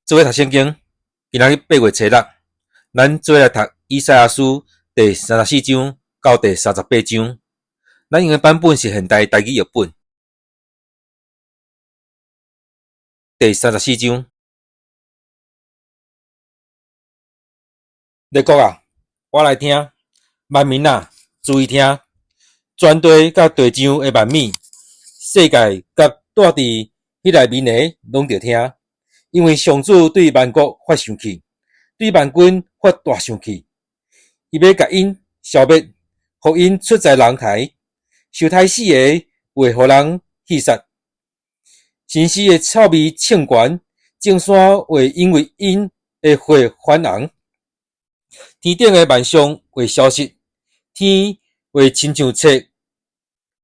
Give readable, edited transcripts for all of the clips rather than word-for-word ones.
做伙讀聖經，今仔日8月初6，咱做伙來讀以賽亞書第三十四章到第三十八章。咱用的版本是現代台語譯本。第三十四章，列國啊，我來聽，萬民啊，注意聽，全地佮地上的萬物，世界佮住佇彼內面的，攏著聽。因為上主對萬國發生氣，對萬軍發大生氣，伊欲共𪜶消滅，予𪜶出在人台，受刣死的會予人戲殺，身屍的臭味衝懸，眾山會因為𪜶的血泛紅，天頂的萬象會消失，天會親像冊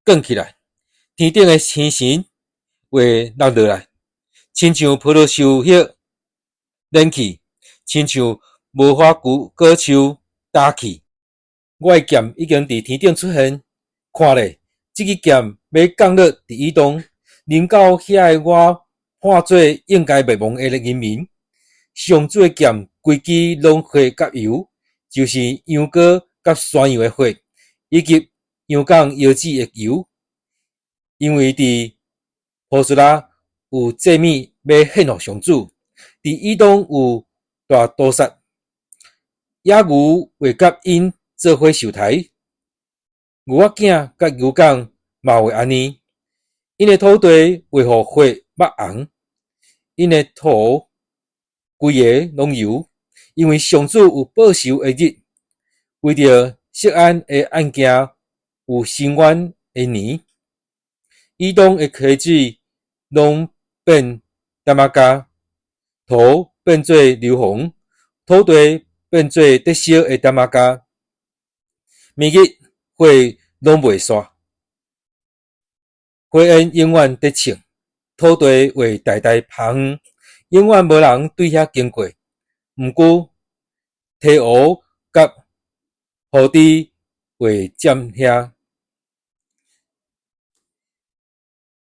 捲起來，天頂的星辰會落落來。親像葡萄樹葉軟去，親像無花果樹焦去。我的劍已經佇天頂出現，看咧，這支劍欲降落佇以東，臨到遐个我判做應該滅亡的人民。上主的劍規支攏血佮油，就是羊羔佮山羊的血，以及羊犅腰子的油。因為佇波斯拉有祭物欲獻予上主，佇以東有大屠殺，野牛會佮𪜶做伙受刣，牛仔囝佮牛犅嘛會按呢。𪜶的土地會予血抹紅，𪜶的塗規个攏油，因為上主有報仇的日，為著錫安的案件有伸冤的年，以東的溪水攏變點仔膠，塗變做硫磺，土地變做得燒的點仔膠。暝日火攏袂煞，火焰永遠佇衝，土地會代代拋荒，永遠無人對遐經過。毋過，鹈鶘佮鶘豬會佔遐，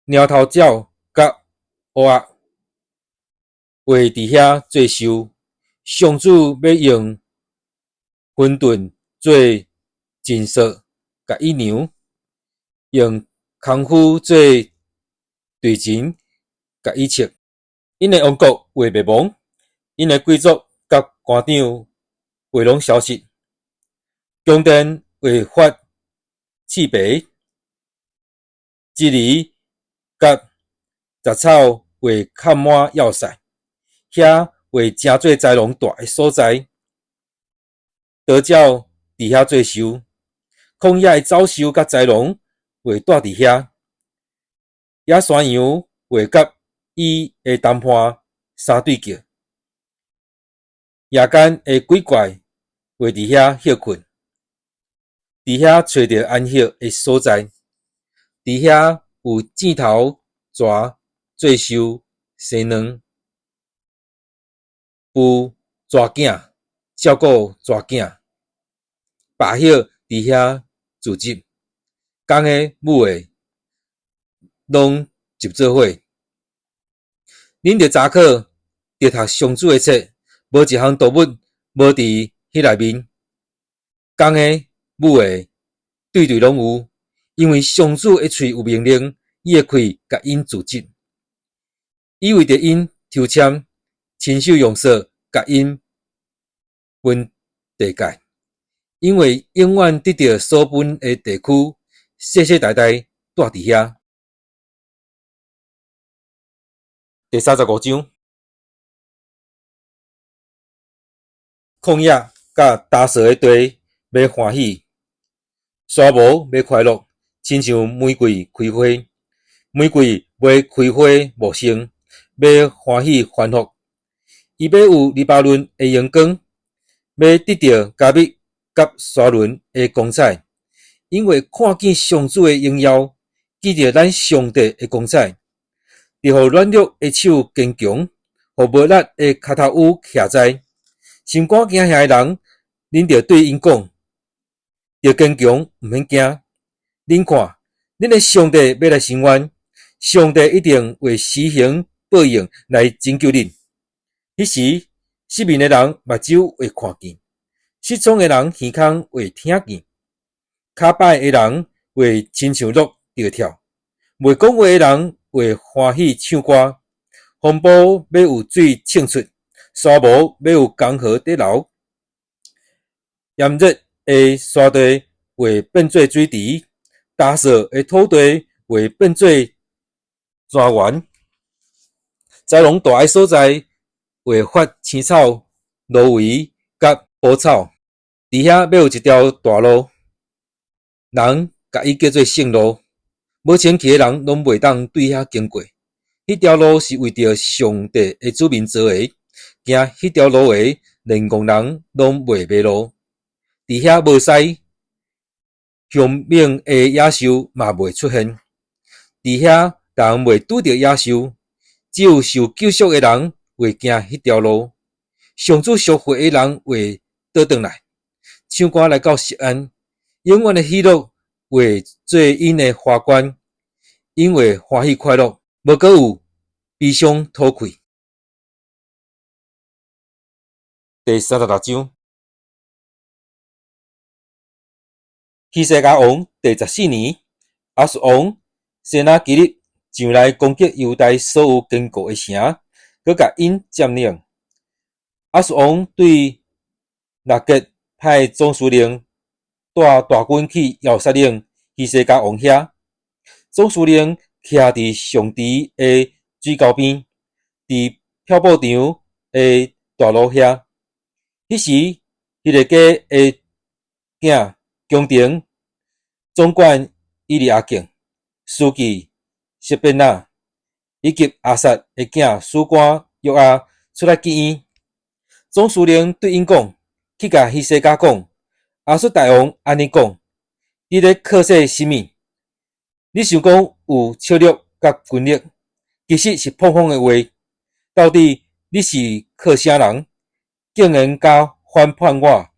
貓頭鳥佮烏鴉會佇遐做岫。上主欲用混沌做繩索，共伊量；用空虛做墜繩，共伊測。𪜶的王國會滅亡，𪜶的貴族佮官長會攏消失。宮殿會發刺耙，蒺藜佮雜草會崁滿要塞，遐會成做豺狼蹛的所在。鴕鳥佇遐做岫，曠野的走獸佮豺狼會蹛佇遐。野山羊會佮伊的同伴相對叫，夜間的鬼怪會佇遐歇睏，佇遐揣著安歇的所在，佇遐有箭頭蛇做岫生卵，孵蛇囝，照顧蛇囝，白鶴佇遐聚集，公的母的攏集做伙。恁著查考，著讀上主的冊，無一項動物無佇彼內面，公的母的對對攏有，因為上主的喙有命令，伊的氣共𪜶組織，伊為著𪜶抽籤，親手用索共𪜶分地界，𪜶會永遠得著所分的地區，世世代代蹛佇遐。第三十五章，曠野佮乾燥的地欲歡喜，沙漠欲快樂，親像玫瑰開花，玫瑰欲開花茂盛，欲歡喜歡樂。伊欲有黎巴嫩的榮光，欲得著迦密佮沙崙的光彩，𪜶會看見上主的榮耀，見著咱上帝的光彩。著予軟弱的手堅強，予無力的跤頭趺徛在。心肝驚嚇的人，恁著對𪜶講：著堅強，毋免驚。恁看，恁的上帝欲來伸冤，上帝一定會施行報應來拯救恁。彼時，失明的人目睭會看見，失聰的人耳孔會聽見，跤擺的人會親像鹿著跳，袂講話的人會歡喜唱歌。風暴欲有水衝出，沙漠欲有江河佇流。炎熱的沙地會變做水池，乾燥的土地會變做泉源。豺狼蹛的所在會發青草、蘆葦佮寶草。佇遐欲有一條大路，人共伊叫做聖路，無清氣的人攏袂當對遐經過。彼條路是為著上帝的子民做的，行彼條路的連戇人攏袂迷路。佇遐無獅，兇猛的野獸嘛袂出現。佇遐人袂拄著野獸，只有受救贖的人會行彼條路。上主贖回的人會倒轉來，唱歌來到錫安，永遠的喜樂會做𪜶的華冠，𪜶會歡喜快樂，無閣有悲傷討氣。第36章，希西家王第14年，亞述王西拿基立上來攻擊猶大所有堅固的城，閣共𪜶佔領。亞述王對拉結派總司令帶大軍去耶路撒冷希西家王遐。總司令徛佇上池的水溝邊，佇漂布場的大路遐。彼時，希勒家的囝宮廷總管以利亞敬、書記謝便那，以及亞薩的囝史官約阿出來見伊。總司令對𪜶講：去共希西家講，亞述大王按呢講：你咧靠勢啥物？你想講有策略佮軍力，其實是膨風的話。到底你是靠啥人，竟然敢反叛我？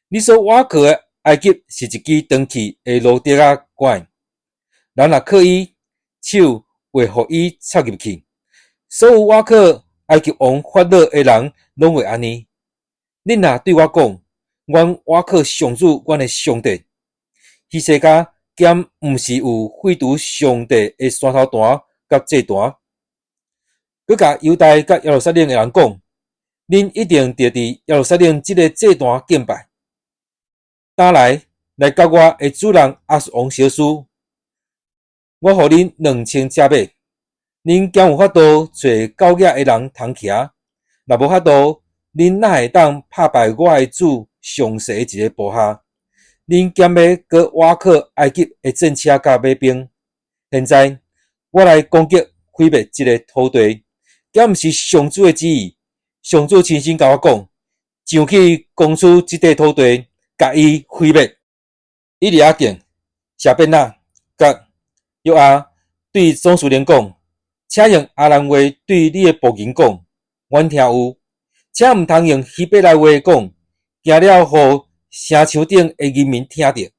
你所倚靠的埃及是一支斷去的蘆竹仔桿，人若靠伊，手會予伊插入去。所有倚靠埃及王法老的人，攏會按呢。恁若對我講，阮倚靠上主，阮的上帝，希西家敢毋是有廢除上帝的山頭壇佮祭壇？閣共猶大佮耶路撒冷的人講，恁一定著佇耶路撒冷這个祭壇敬拜。倒來，來佮我的主人亞述王相輸，我予恁2000隻馬，恁敢有法度揣狗仔的人通騎？若無法度，恁哪會當拍敗我的主上細的一个部下？恁敢欲閣倚靠埃及的戰車佮馬兵？現在我來攻擊毀滅這个土地，敢毋是上主的旨意？上主親身共我講，上去攻取這塊土地，共伊毀滅。以利亞敬、謝便那、佮約阿對總司令講，請用亞蘭話對你的僕人講，阮聽有。請毋通用希伯來話講，驚了予城牆頂的人民聽著。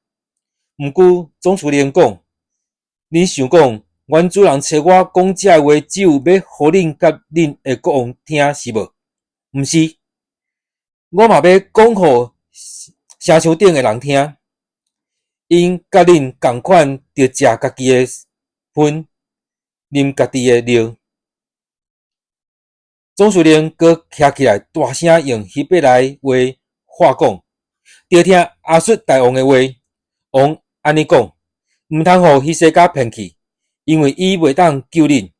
毋過總司令講，恁想講，阮主人差我講這个話，只有欲予恁佮恁的國王聽，是無？毋是，我嘛欲講予城牆頂的人聽，𪜶佮恁仝款，著食家己的糞，啉家己的尿。總司令閣徛起來，大聲用希伯來話話講，著聽亞述大王的話。王按呢講，毋通予希西家騙去，因為伊袂當救恁。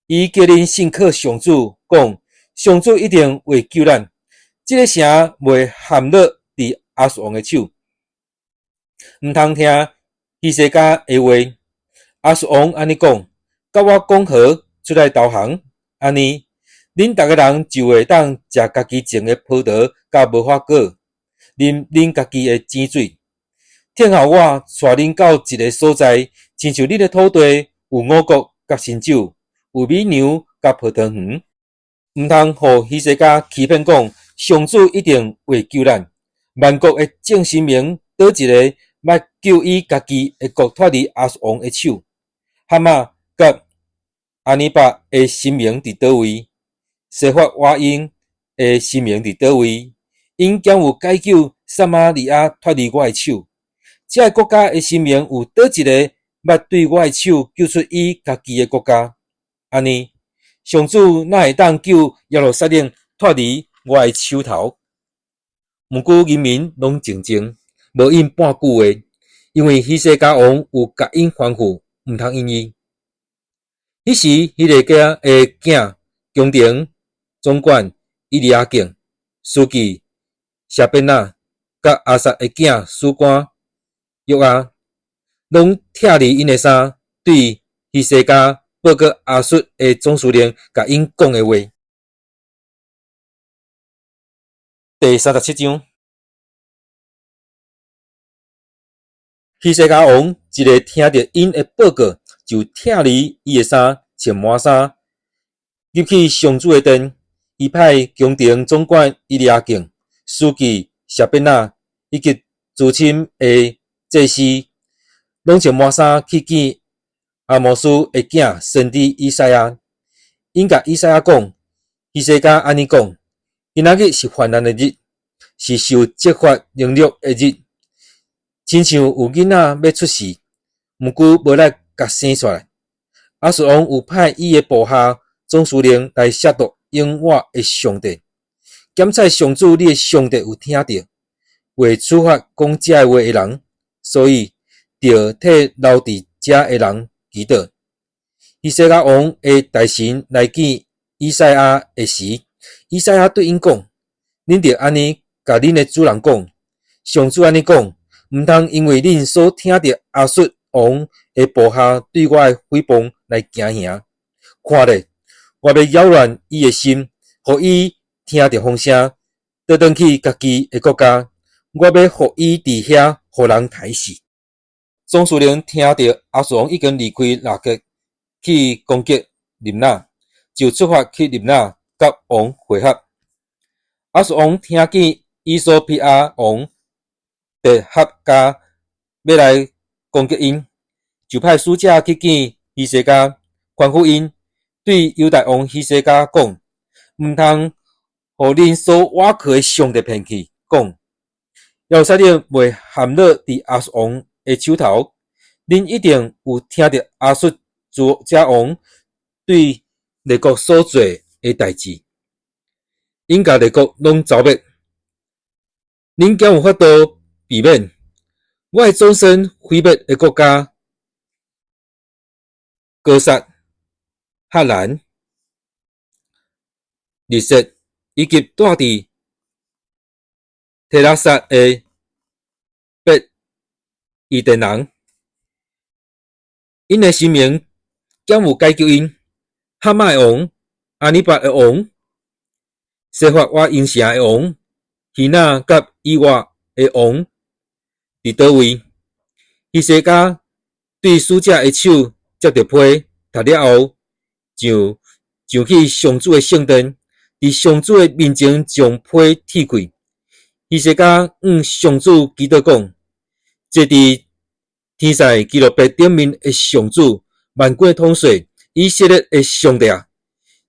伊叫恁信靠上主，講上主一定會救咱。這个城袂陷落佇亞述王的手。毋通聽希西家的話。亞述王按呢講，佮我講和，出來投降，按呢，恁逐个人就會當食家己種的葡萄佮無花果，啉恁家己的井水。聽候我帶恁到一个所在，親像恁的土地有五穀佮新酒，有美牛佮葡萄園。毋通予希西家欺騙講，上主一定會救咱。萬國的眾神明，佗一个捌救伊家己的國脫離亞述王的手？哈馬佮亞尼帕的神明佇佗位？西法瓦音的神明佇佗位？𪜶敢有解救撒瑪利亞脫離我的手？這个國家的神明有佗一个捌對我的手救出伊家己的國家？按呢，上主哪會當救耶路撒冷脫離我的手頭？毋過人民攏靜靜，無應半句話，因為希西家王有共𪜶吩咐，毋通應伊。彼時，希西家的囝宮廷總管以利亞敬、書記舍邊那，佮亞薩的囝史官約阿，攏拆離𪜶的衫，對希西家報告亞述的總司令共𪜶講的話。第37章，希西家王一个聽著𪜶的報告，就拆離伊的衫，穿麻衫，入去上主的殿。伊派宮廷總管以利亞敬、書記舍邊那以及資深的祭司，攏穿麻衫去見亞摩斯的囝先知以賽亞。𪜶共以賽亞講：希西家按呢講，今仔日是患難的日，是受責罰凌辱的日，親像有囡仔欲出世，毋過無力共生出來。亞述王有派伊的部下總司令來褻瀆永活的上帝，檢採上主你的上帝有聽著話處罰講這个話的人，所以著替留佇遮的人祈禱。希西家王的大臣來見以賽亞的時，以賽亞對𪜶講：恁著按呢共恁的主人講，上主按呢講，毋通因為恁所聽著亞述王的部下對我的誹謗來驚嚇。看咧，我欲擾亂伊的心，予伊聽著風聲，倒轉去家己的國家。我欲予伊佇遐予人刣死。總司令聽著亞述王已經離開拉結去攻擊利ብ納，就出發去利ブ納佮王會合。亞述王聽見衣索比亞王提哈加欲來攻擊𪜶，就派使者去見希西家，吩咐𪜶對猶大王希西家講：毋通予恁所倚靠的上帝騙去，講耶路撒冷袂陷落佇亞述王的手頭。恁一定有聽著亞述諸這王對列國所做的代誌，𪜶共列國攏剿滅。恁敢有法度避免我的祖先毀滅的國家？哥撒、哈蘭、利設以及住佇提拉撒的北伊甸人，𪜶的神明敢有解救𪜶？哈馬的王、亞珥拔的王、西法瓦音城的王、希那佮以畫的王佇佗位？希西家對使者的手接著批，讀了後，就上去上主的聖殿，佇上主的面前將批鐵開。希西家向上主祈禱講：坐佇天使基路伯頂面的上主，萬軍的統帥，以色列的上帝啊！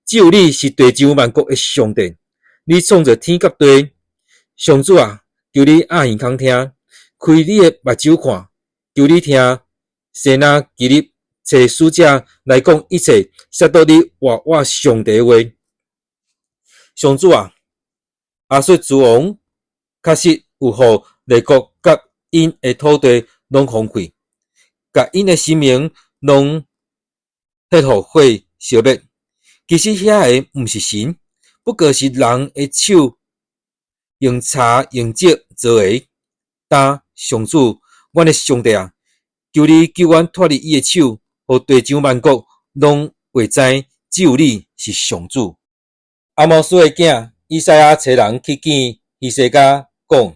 只有你是地上萬國的上帝，你創造天佮地。上主啊，求你掩耳孔聽，開你的目睭看，求你聽，西拿基立差使者來講一切褻瀆你活活上帝的話。上主啊，亞述諸王確實有予列國佮𪜶的土地攏荒廢，共𪜶的神明攏彼予火燒滅。其實遐个毋是神，不過是人的手用柴用石做的。但上主，阮的上帝啊，求你救阮脫離伊的手，予地上萬國攏會知，只有你是上主。亞摩斯的囝以賽亞差人去見希西家，講：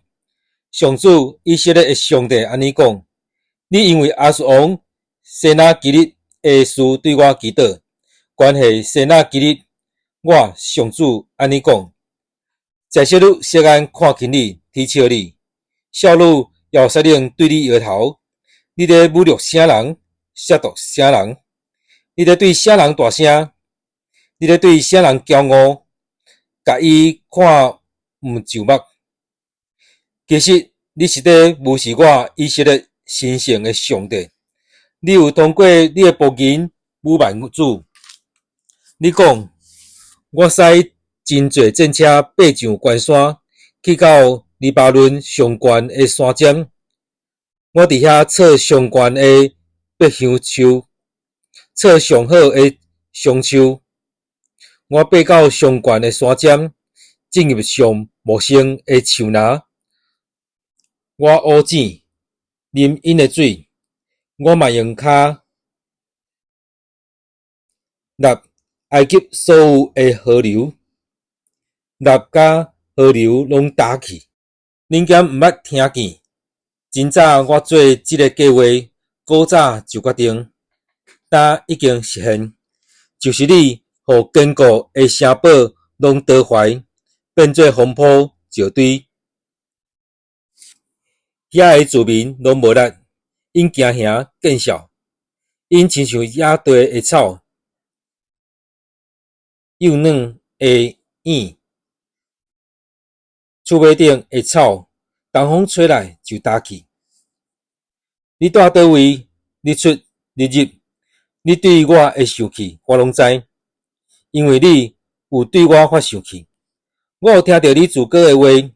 上主以色列的上帝按呢講：你因為亞述王西拿基立的事對我祈禱，關係西拿基立，我上主按呢講：在昔日錫安看輕你，恥笑你，少女耶路撒冷對你搖頭，你咧侮辱啥人？褻瀆啥人？你咧對啥人大聲？你咧對啥人驕傲？共伊看毋上目。其實你是咧無視我以色列神聖的上帝，你有通過你的僕人侮慢主。你講，我駛真濟戰車爬上懸山，去到黎巴嫩上懸的山尖。我佇遐採上懸的柏香樹，採上好的松樹。我爬到上懸的山尖，進入上茂盛的樹林。我挖井，啉𪜶的水。我嘛用跤搦埃及所有的河流，搦甲河流攏焦去。恁敢毋捌聽見？真早我做這个計劃，古早就決定，今已經實現，就是你予堅固的城堡攏倒壞，變做荒坡石堆，遐的住民攏無力，𪜶驚嚇見笑，𪜶親像野地的草，幼嫩的葉，厝尾頂的草，東風吹來就焦去。你蹛佗位？你出你入，你對我的生氣，我攏知，因為你有對我發生氣。我有聽著你自誇的話，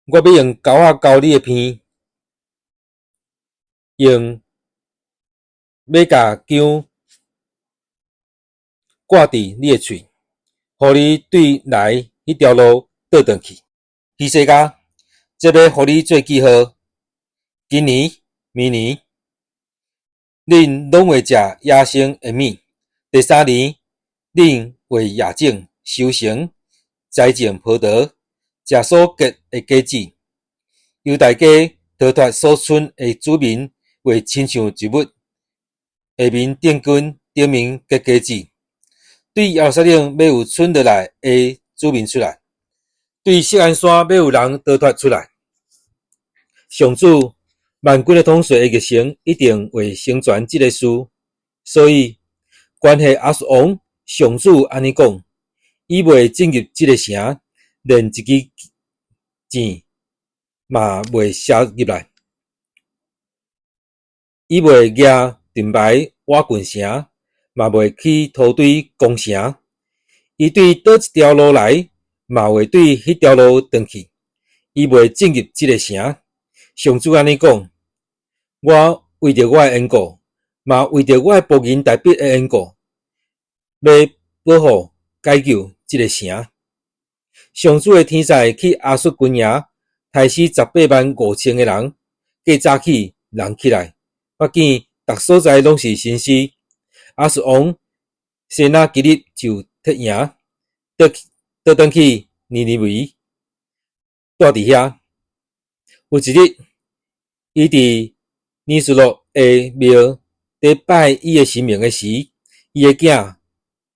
我欲用鈎仔鈎你的鼻，用馬鵰鉗掛佇你的喙，予你對來彼條路倒轉去。希西家，這欲予你做記號。今年、明年，恁攏會食野生的物；第三年，恁會野種、收成、栽種葡萄，食所結的果子。猶大家逃脫所剩的子民，會親像植物，下面頂根頂面結果子。對耶路撒冷欲有剩落來的子民出來，對錫安山欲有人逃脫出來。上主萬軍的統帥的熱誠一定會成全這个事，所以關係亞述王，上主按呢講：伊袂進入這个城，連一支箭嘛袂射入來。伊袂舉盾牌倚近城，嘛袂去土堆攻城。伊對佗一條路來，嘛會對彼條路轉去。伊袂進入這个城。上主按呢講：我為著我的緣故，嘛為著我的僕人大衛的緣故，欲保護解救這个城。上主的天使去亞述軍營，刣死185,000個人。過早起，人起來，發見逐所在攏是身屍。亞述王西拿基立就撤營，倒倒轉去尼尼微，蹛佇遐。有一日，伊佇尼斯洛的廟佇拜伊的神明的時，伊的囝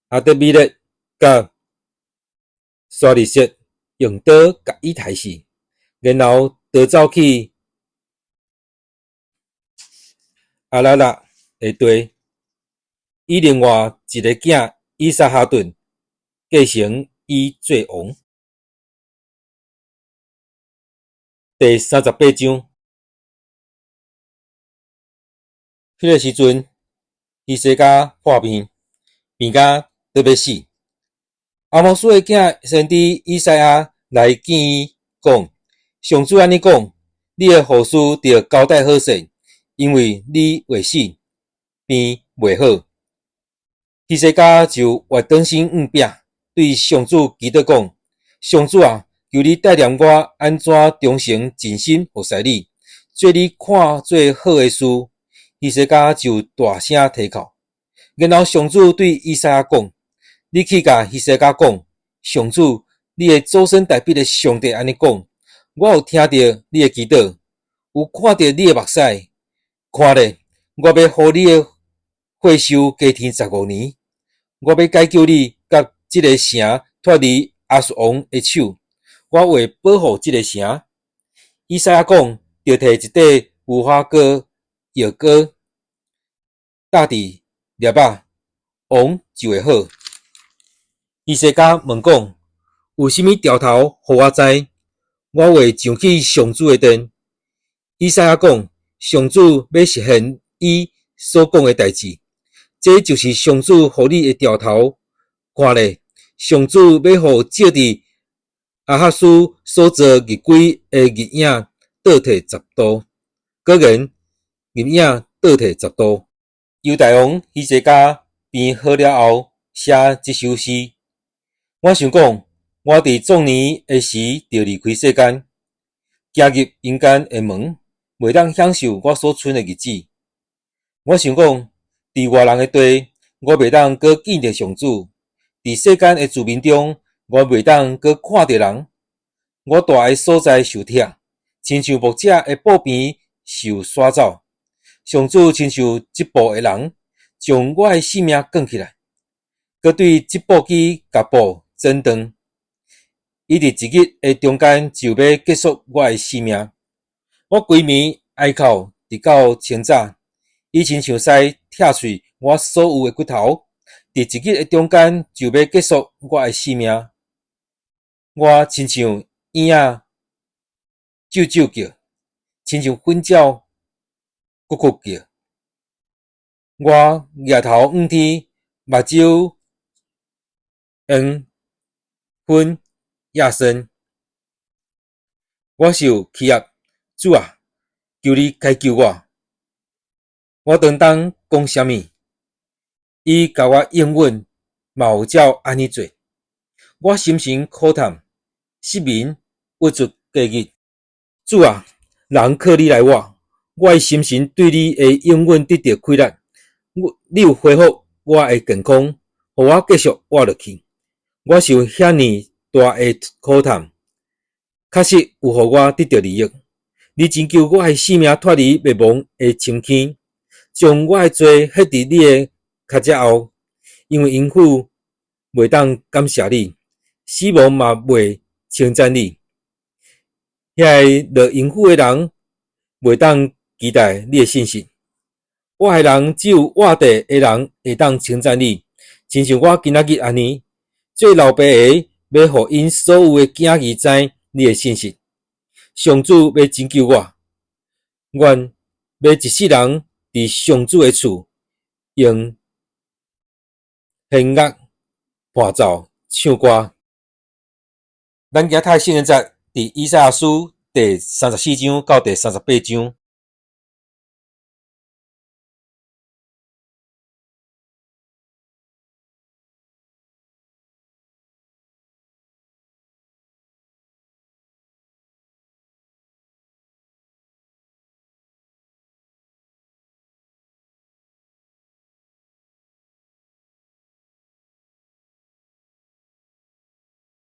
阿德米勒佮沙利色用刀共伊刣死，然後逃走去亞拉臘的地。伊另外一个囝以撒哈頓繼承伊做王。第38章，彼个時陣，希西家破病，病甲倒欲死。亞摩斯的囝先知以賽亞來見伊，講：上主按呢講，你的後事著交代好勢，因為你未死，病袂好。希西家就越轉身向壁，對上主祈禱講：上主啊，求你帶領我按怎忠誠盡心服侍你，做你看做好的事。希西家就大聲啼哭。然後上主對以賽亞講：你去共希西家講，上主，你的祖先大衛的上帝按呢講：我有聽著你的祈禱，有看著你的目屎，看咧，我欲予你的歲壽加添15年，我欲解救你佮這个城脫離亞述王的手，我會保護這个城。以賽亞講，著提一塊無花果藥膏，搭佇粒仔，王就會好。希西家問講：有啥物兆頭，予我知，我會上去上主的殿。以賽亞講，上主欲實現伊所講的代誌，這就是上主予你的兆頭。看咧，上主欲予照佇亞哈斯所造日晷的日影倒退10度。果然，日影倒退十度。猶大王希西家病好了後，寫這首詩。我想講，我佇壯年的時著離開世間，行入陰間的門，袂當享受我所賰的日子。我想講，佇活人的地，我袂當閣見著上主；佇世間的住民中，我袂當閣看著人。我蹛的所在受拆，親像牧者的布棚受徙走。上主親像織布的人，將我的性命捲起來，閣對織布機共布剪斷。伊佇一日的中間就欲結束我的性命。我規暝哀哭，直到清早。伊親像獅拆碎我所有的骨頭，佇一日的中間就欲結束我的性命。我親像燕仔啾啾叫，親像糞鳥咕咕叫。我額頭向天，目睭黃昏夜深。我受欺壓，主啊，求你解救我！我當當講啥物？伊共我應允，嘛有照按呢做。我心神苦痛，失眠，鬱卒過日。主啊，人靠你來活，我的心神對你的應允得著氣力。你有恢復我的健康，予我繼續活落去。我受遐爾大的苦痛，確實有予我得著利益。你拯救我的性命脫離滅亡的深坑，將我的罪歇佇你的跤跡後。因為淫婦袂當感謝你，死亡嘛袂稱讚你。遐个落淫婦的人袂當期待你的信實。活的人只有活地的人會當稱讚你，親像我今仔日按呢。做老爸的欲予𪜶所有的囝兒知你的信實。上主欲拯救我，願欲一世人佇上主的厝用弦樂伴奏唱歌。咱今仔讀聖經節佇以賽亞書第34章到第38章。